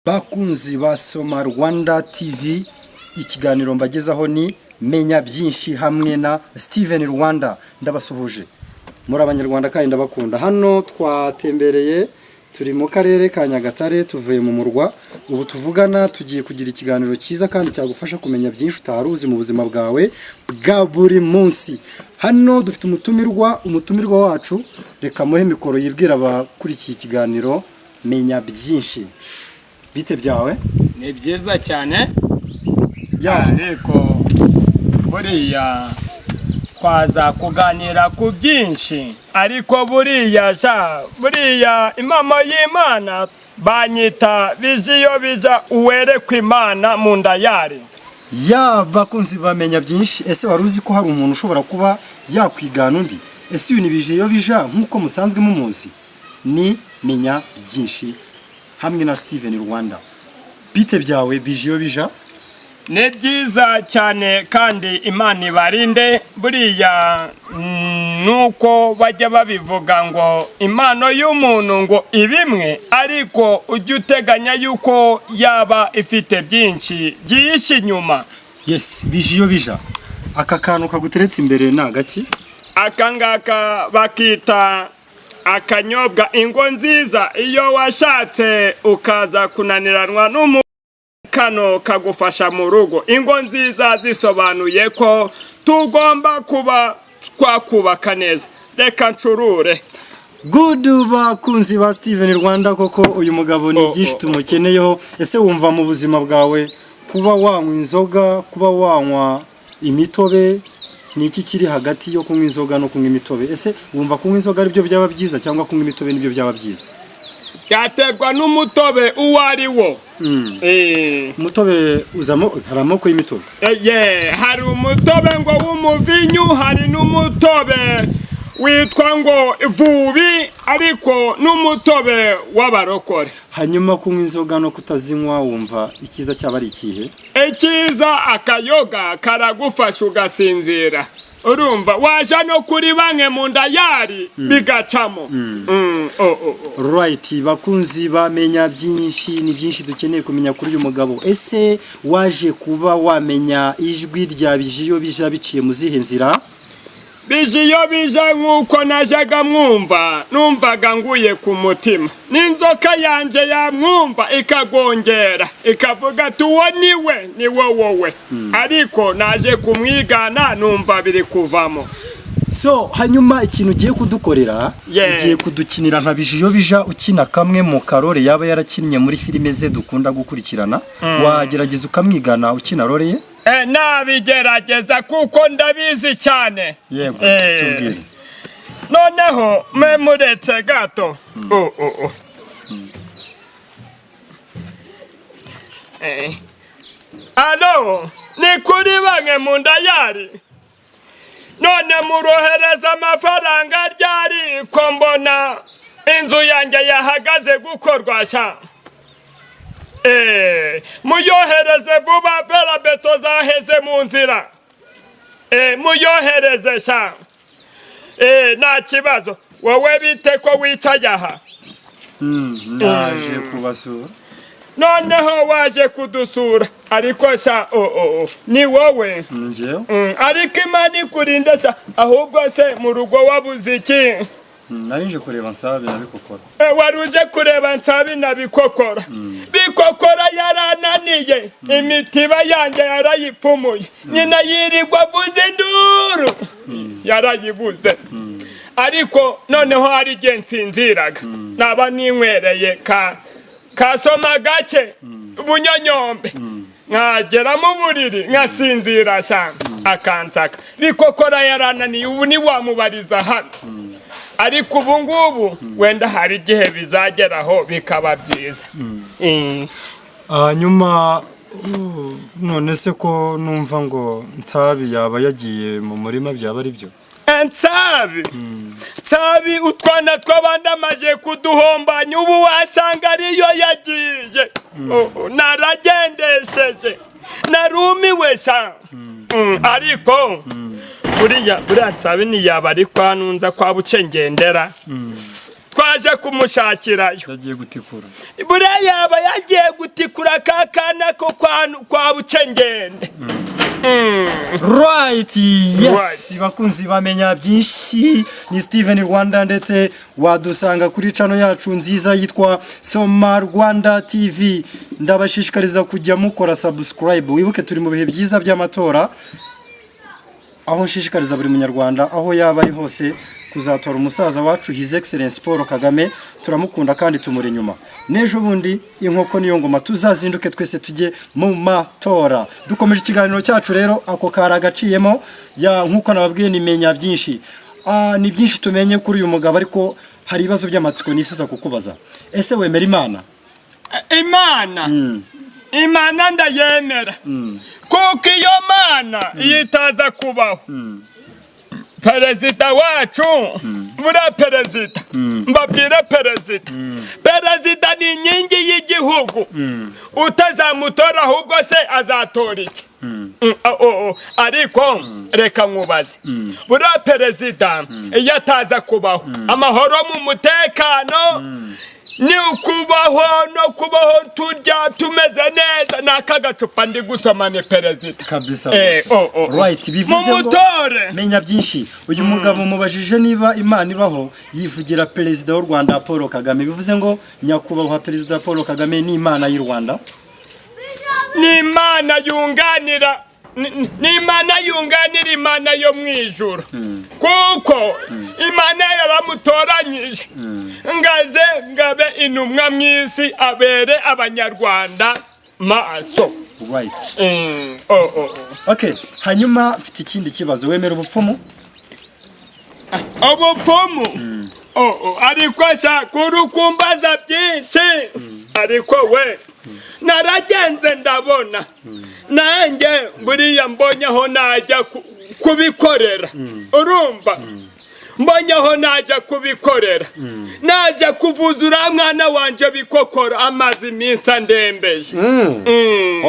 Bakunzi ba Soma Rwanda TV, ikiganiro mbagezaho ni Menya Byinshi hamwe na Steven Rwanda. Ndabasuhuje muri Abanyarwanda kandi ndabakunda. Hano twatembereye, turi mu karere ka Nyagatare, tuvuye mu murwa. Ubu tuvugana tugiye kugira ikiganiro cyiza kandi cyagufasha kumenya byinshi utari uzi mu buzima bwawe bwa buri munsi. Hano dufite umutumirwa. Umutumirwa wacu, reka muhe mikoro yibwira abakurikiye ikiganiro Menya Byinshi. Bite byawe? Ni byiza cyane. Ariko buriya twaza kuganira ku byinshi, ariko buriya sha, buriya impamo y'Imana, banyita Biziyo Biza, uwerekwa Imana mu nda yari. Ya, bakunzi bamenya byinshi, ese wari uzi ko hari umuntu ushobora kuba yakwigana undi? Ese uyu ni Bijiyo Bija nk'uko musanzwe mumuzi? Ni Menya Byinshi hamwe na Steven Rwanda. Bite byawe, Bijiyo Bija? Ni byiza cyane kandi Imana ibarinde. Buriya nuko bajya babivuga ngo impano y'umuntu ngo ibimwe, ariko ujye uteganya yuko yaba ifite byinshi byihishe inyuma. Yes, Bijiyo Bija, aka kantu kaguteretse imbere ni agaki? Aka ngaka bakita akanyobwa Ingo Nziza. Iyo washatse ukaza kunaniranwa n'umu, kano kagufasha mu rugo. Ingo nziza zisobanuye ko tugomba kuba twakubaka neza. Reka ncurure. Good, bakunzi ba Steven Rwanda, koko uyu mugabo ni Oh, byinshi oh, oh. tumukeneyeho. Ese wumva mu buzima bwawe kuba wanywa inzoga, kuba wanywa imitobe, ni iki kiri hagati yo kunywa inzoga no kunywa imitobe? Ese wumva kunywa inzoga aribyo byaba byiza cyangwa kunywa imitobe nibyo byaba byiza? Byaterwa n'umutobe uwo ari wo. Umutobe uzamo, hari amoko y'imitobe. Ye, hari umutobe ngo w'umuvinyu, hari n'umutobe witwa ngo vubi, ariko n'umutobe w'abarokore. Hanyuma kunywa inzoga no kutazinywa, wumva icyiza cyaba ari ikihe? Icyiza, akayoga karagufasha ugasinzira, urumva waja no kuri banki mu nda yari bigacamo. Oh. Right, bakunzi bamenya byinshi, ni byinshi dukeneye kumenya kuri uyu mugabo. Ese waje kuba wamenya ijwi rya Bijiyo Bija biciye mu zihe nzira? Bijiyo Bija, nk'uko najyaga mwumva, numvaga nguye ku mutima, n'inzoka yanjye yamwumva ikagongera, ikavuga ati: "Uwo niwe, niwe wowe." Ariko naje kumwigana, numva biri kuvamo. So hanyuma ikintu ugiye kudukorera, ugiye kudukinira nka Bijiyo Bija, ukina kamwe mu karore yaba yarakinnye muri filime ze dukunda gukurikirana. Wagerageza ukamwigana ukina role ye? Nabigerageza kuko ndabizi cyane. Yego. Tubwire. Noneho mwe muretse gato. Oh. Alo, ni kuri banki mu nda yari. None murohereza amafaranga ryari, ko mbona inzu yanjye yahagaze gukorwa sha? Muyohereze vuba, ferabeto zaheze mu nzira. Muyohereze sha. Nta kibazo. Wowe bite ko wicaye aha? Naje kubasura. Noneho waje kudusura, ariko sha, oh, ni wowe? Ni njyewe. Ariko Imana ikurinde sha. Ahubwo se mu rugo wabuze iki? Nari nje kureba Nsabi na Bikokora. Wari uje kureba Nsabi na Bikokora. Bikokora yarananiye, imitiba yanjye yarayipfumuye, nyina yirirwa avuza induru, yarayibuze. Ariko noneho hari igihe nsinziraga, naba ninywereye ka kasoma gake bunyonyombe, nkagera mu buriri nkasinzira sha, akansaka. Bikokora yarananiye, ubu ntiwamubariza hano. Ariko ubu ngubu wenda hari igihe bizageraho bikaba byiza. Hanyuma none se ko numva ngo Nsabi yaba yagiye mu murima, byaba ari byo? Nsabi, Nsabi, utwana tw'abandi amaze kuduhombanya, ubu wasanga ariyo yagiye. Oh, naragendesheje, narumiwe sha. Ariko Buriya nsabe ntiyaba ari kwa nunza kwa buce ngendera, twaje kumushakirayo. Yagiye gutikura. Buriya yaba yagiye gutikura ka kana ko kwa buce ngende. Right, yes, bakunzi bamenya byinshi, ni Steven Rwanda, ndetse wadusanga kuri channel yacu nziza yitwa Soma Rwanda TV. Ndabashishikariza kujya mukora subscribe. Wibuke turi mu bihe byiza by'amatora, aho nshishikariza buri munyarwanda aho yaba ari hose kuzatora umusaza wacu His Excellence Paul Kagame. Turamukunda kandi tumuri inyuma. N'ejo bundi inkoko niyo ngoma, tuzazinduke twese tujye mu matora. Dukomeje ikiganiro cyacu rero, ako kari agaciyemo ya nkuko nababwiye ni menya byinshi. Ni byinshi tumenye kuri uyu mugabo, ariko hari ibibazo by'amatsiko nifuza kukubaza. Ese wemera Imana? Imana, Imana ndayemera, kuko iyo Mana iyo itaza kubaho, perezida wacu, buriya perezida, mbabwire, perezida ni inkingi y'igihugu. Utazamutora ahubwo se azatora iki? Oh, oh. Ariko reka nkubaze, buriya perezida iyo ataza kubaho, amahoro mu mutekano ni ukubaho no kubaho turya tumeze neza, ni aka gacupa ndi gusoma, ni perezida. Kabisa. Rwose. Oh. Right, bivuze ngo Mumutore. menya byinshi. Uyu mugabo mubajije niba Imana ibaho, yivugira perezida w'u Rwanda Paul Kagame. Bivuze ngo nyakubahwa perezida Paul Kagame ni Imana y'u Rwanda. Ni Imana yunganira, ni Imana yunganira Imana yo mu ijuru, kuko Imana yaramutoranyije ngaze ngabe intumwa mu isi, abere Abanyarwanda maso. Oh. Okay, hanyuma mfite ikindi kibazo. Wemera ubupfumu? Ubupfumu? Oh, ariko sha kurukumbaza byinshi, ariko we naragenze ndabona nanjye buriya mbonye aho najya kubikorera. Urumva, mbonye aho najya kubikorera, najya kuvuza uriya mwana wanje bikokora amaze iminsi andembeje.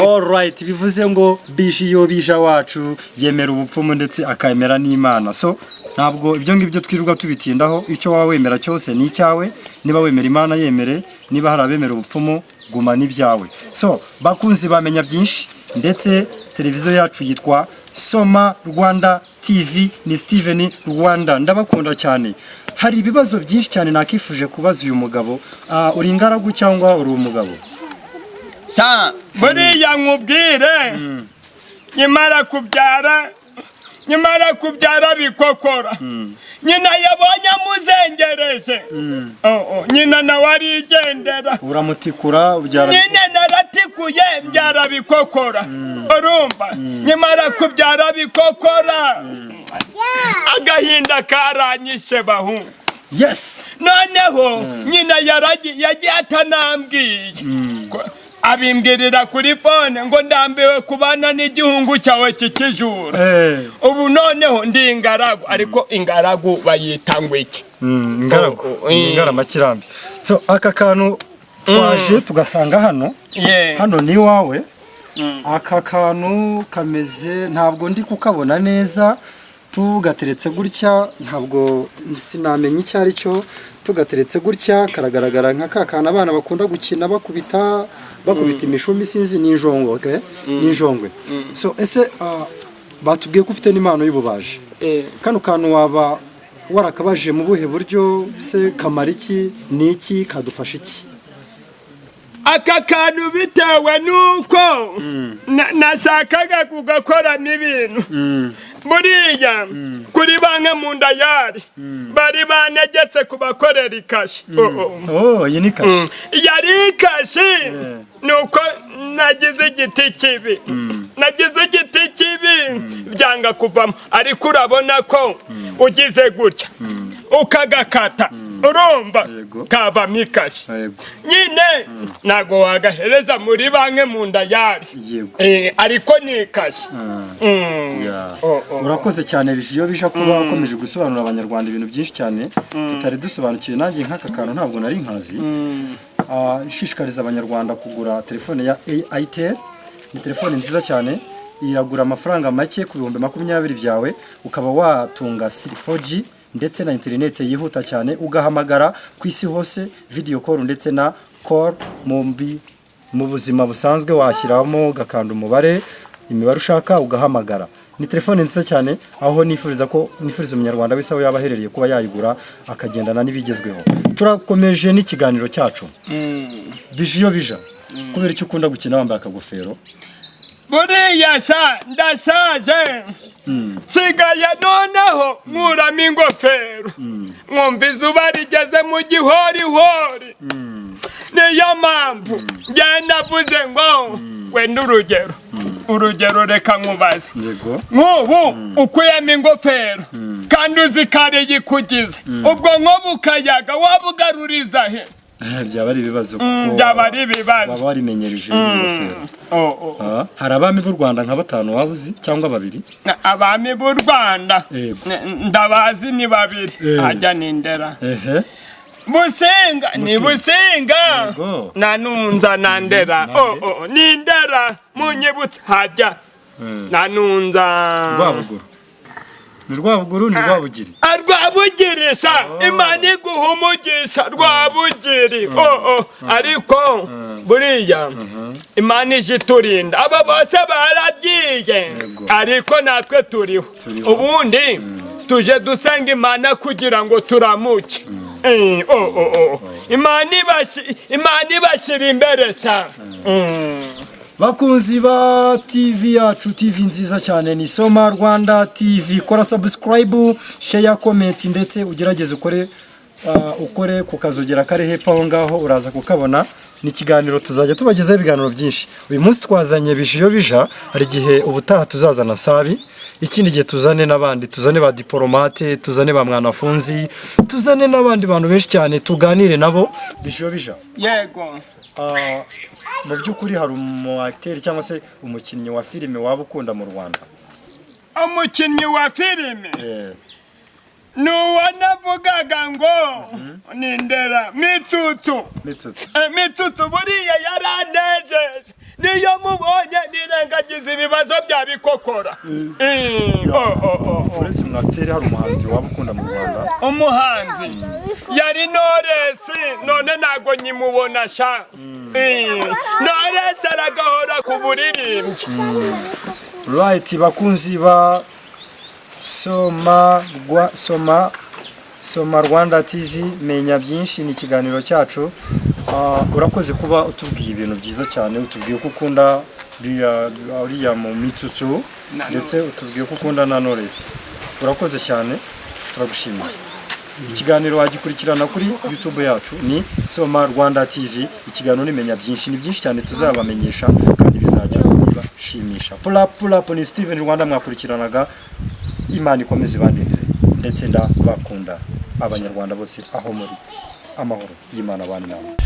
Alright, bivuze ngo bishi yo bija wacu yemera ubupfumu ndetse akemera n'Imana. So ntabwo ibyo ngibyo twirirwa tubitindaho. Icyo waba wemera cyose ni icyawe. Niba wemera Imana, yemere. Niba hari abemera ubupfumu, guma n'ibyawe. So bakunzi bamenya byinshi, ndetse televiziyo yacu yitwa Soma Rwanda TV, ni Steven Rwanda, ndabakunda cyane. Hari ibibazo byinshi cyane nakifuje kubaza uyu mugabo. Uri ingaragu cyangwa uri umugabo? Sha, buriya nkubwire, nyamara kubyara bikokora, nyina yabonye amuzengereje. Oh, nyina nawe arigendera. Uramutikura ubyara? Nyine naratikuye mbyara bikokora. Urumva, nyamara kubyara bikokora, agahinda karanyishe bahungu. Noneho nyina yagiye atanambwiye. Abimbwirira kuri phone ngo ndambiwe kubana n'igihungu cyawe kikijura. Ubu noneho ndi ingaragu, ariko ingaragu bayita ngo iki? Ingaragu. Oh. Ni ingaramakirambi. So aka kantu twaje tugasanga hano, hano ni iwawe. Aka kantu kameze, ntabwo ndi kukabona neza, tugateretse gutya ntabwo sinamenya icyo ari cyo. Tugateretse gutya karagaragara nka ka kantu abana bakunda gukina bakubita imishumi, sinzi, ni injongwe. Okay? Ni injongwe. So ese batubwiye ko ufite n'impano y'ububaji. Kano kantu waba warakabaje mu buhe buryo se? Kamara iki? Ni iki? Kadufasha iki? Aka kantu, bitewe n'uko nashakaga kugakoramo ibintu, buriya kuri banki mu ndayari bari banegetse kubakorera ikashi. Oh. Oh, iyi ni kashi. Yari ikashi, nuko nagize igiti kibi, nagize igiti kibi byanga kuvamo. Ariko urabona ko ugize gutya ukagakata, urumva, kavamo ikashi. Nyine ntabwo wagahereza muri banki mu ndayari. Ariko ni ikashi. Oh. Urakoze cyane. Iyo bija kuba ukomeje gusobanurira Abanyarwanda ibintu byinshi cyane tutari dusobanukiwe. Nanjye nk'aka kantu ntabwo nari nkazi. Nshishikariza Abanyarwanda kugura telefone ya Itel, ni telefone nziza cyane. Iragura amafaranga make ku 20,000 byawe, ukaba watunga 4G ndetse na interineti yihuta cyane, ugahamagara ku isi hose, video call ndetse na call mu buzima busanzwe. Washyiramo ugakanda umubare, imibare ushaka, ugahamagara. Ni telefone nziza cyane, aho nifuriza ko nifuriza umunyarwanda wese aho yaba aherereye kuba yayigura, akagendana n'ibigezweho. Turakomeje n'ikiganiro cyacu. Bijiyobija, kubera icyo ukunda gukina wambaye akagofero? Buriya sha ndashaje, nsigaye noneho nkuramo ingofero nkumva izuba rigeze mu gihorihori. Niyo mpamvu ngenda avuze ngo wenda urugero, reka nkubaze. Yego. Nk'ubu ukuyemo ingofero kandi uzi ko ari ikugize, ubwo nko bukayaga wabugaruriza he? Byaba ari ibibazo kuko Byaba ari ibibazo. waba warimenyereje ingofero. Oh. Ah, hari abami b'u Rwanda nka batanu waba uzi cyangwa babiri? Abami b'u Rwanda? Yego. Ndabazi, ni babiri. Hajya nindera? Businga ni Businga. Yego. Na Nunza na Ndera. Oh, ni Ndera munyibutse hajya na Nunza. Rwabuguru ni Rwabuguru, ni Rwabugiri. Rwabugiri sha, Imana iguha umugisha, Rwabugiri. Oh, ariko buriya Imana ije iturinda, abo bose baragiye. Ariko natwe turiho. Turiho. Ubundi tuje dusenga Imana kugira ngo turamuke. Oh. Imana ibashyira imbere sha. Bakunzi ba TV yacu, TV nziza cyane ni Soma Rwanda TV. Kora subscribe, share, comment, ndetse ugerageze ukore ku kazogera kari hepfo aho ngaho, uraza kukabona. Ni ikiganiro tuzajya tubagezaho ibiganiro byinshi. Uyu munsi twazanye Bijiyobija, hari igihe ubutaha tuzazana Sabi, ikindi gihe tuzane n'abandi, tuzane ba diporomate, tuzane ba mwanafunzi, tuzane n'abandi bantu benshi cyane tuganire nabo. Bijiyobija. Yego. Ah, mu by'ukuri hari umu acteur cyangwa se umukinnyi wa filime waba ukunda mu Rwanda? Umukinnyi wa filime ni uwo navugaga ngo ni Ndera Mitsutsu. Mitsutsu. Mitsutsu buriya yaranejeje, niyo mubonye nirengagiza ibibazo bya bikokora. Oh. Uretse umu acteur, hari umuhanzi waba ukunda mu Rwanda? Umuhanzi yari Knowless, none ntago nyimubona sha. Knowless aragahora ku buririmbyi. Right, bakunzi ba Soma Rwanda TV, menya byinshi ni ikiganiro cyacu. Ah, urakoze kuba utubwiye ibintu byiza cyane, utubwiye ko ukunda uriya mu Mitsutsu, ndetse utubwiye ko ukunda na Knowless. Urakoze cyane, turagushimiye. Ikiganiro wagikurikirana kuri YouTube yacu ni Soma Rwanda TV. Ikiganiro nimenya byinshi, ni byinshi cyane tuzabamenyesha kandi bizajya bibashimisha. Pula pula, ni Steven Rwanda mwakurikiranaga. Imana ikomeze ibandindire, ndetse ndabakunda abanyarwanda bose aho muri. Amahoro y'Imana abane namwe.